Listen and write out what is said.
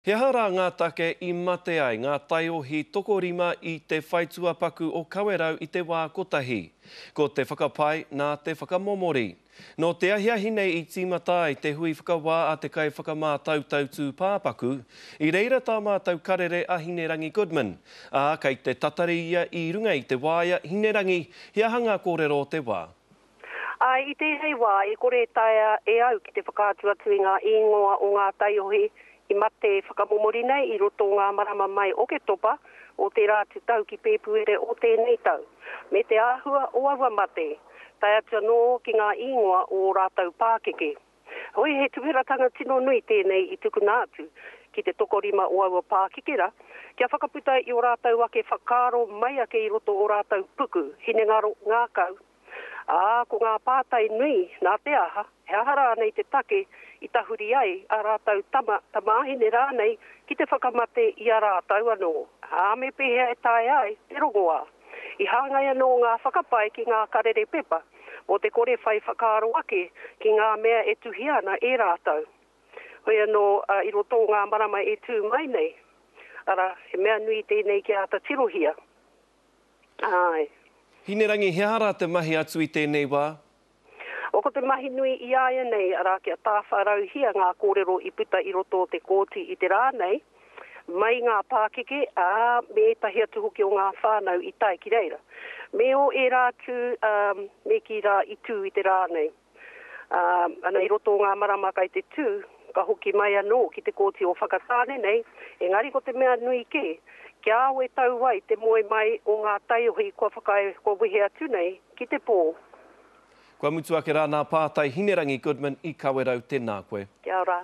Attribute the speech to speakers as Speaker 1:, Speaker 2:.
Speaker 1: He aha rā ngā take i mate ai ngā taiohi tokorima i te whaitua paku o Kawerau i te wā kotahi? Ko te whakapae, nā te whakamomori. Nō te ahiahi nei i tīmata ai te hui whakawā a te kaiwhakamātautau tūpāpaku, i reira tā mātou karere a Hinerangi Goodman, ā, kei te tatari ia i runga i te waea, Hinerangi, he aha ngā kōrero o te wā?
Speaker 2: Āe, i tēnei wā e kore e taea e au ki te whakaatu atu i ngā īngoa o ngā taiohi i mate whakamomori nei i roto o ngā marama mai Oketopa o tērā atu tau ki Pēpuere o tēnei tau, me te āhua o aua mate, tae atu anō ki ngā īngoa o ō rātou pākeke. Hoi, he tuwheratanga tino nui tēnei i tukuna atu ki te tokorima o aua pākeke rā, kia whakaputa i ō rātou ake whakaaro mai ake i roto o rātou puku, hinengaro, ngākau, Ā, ko ngā pātai nui, nā te aha, he aha rānei te take i tahuri ai ā rātou tama, tamāhine rānei ki te whakamate i a rātou anō, ā, me pēhea e taea ai te rongoā? I hāngai anō ngā whakapae ki ngā karere pepa mō te kore whai whakaaro ake ki ngā mea e tuhia ana e rātou. Hoi anō, ā, i roto o ngā marama e tū mai nei, arā, he mea nui tēnei kia āta tirohia. Āe.
Speaker 1: Hinerangi, he aha rā te mahi atu i tēnei wā?
Speaker 2: O Ko te mahi nui i āianei, arā, kia tāwharauhia ngā kōrero i puta i roto o te kōti i te rā nei, mai ngā pākeke, ā, me ētahi atu hoki o ngā whānau i tae ki reira. Me ō ērā atu, ā, me kī rā, i tū i te rā nei. Ā, ana i roto o ngā marama kai te tū, ka hoki mai anō ki te kōti o Whakatāne nei, engari ko te mea nui kē, kia awe tau ai te moe mai o ngā taiohi kua whakaae, kua wehe atu nei ki te pō.
Speaker 1: Kua mutu ake rā nā pātai Hinerangi Goodman i Kawerau, tēnā koe.
Speaker 2: Kia ora.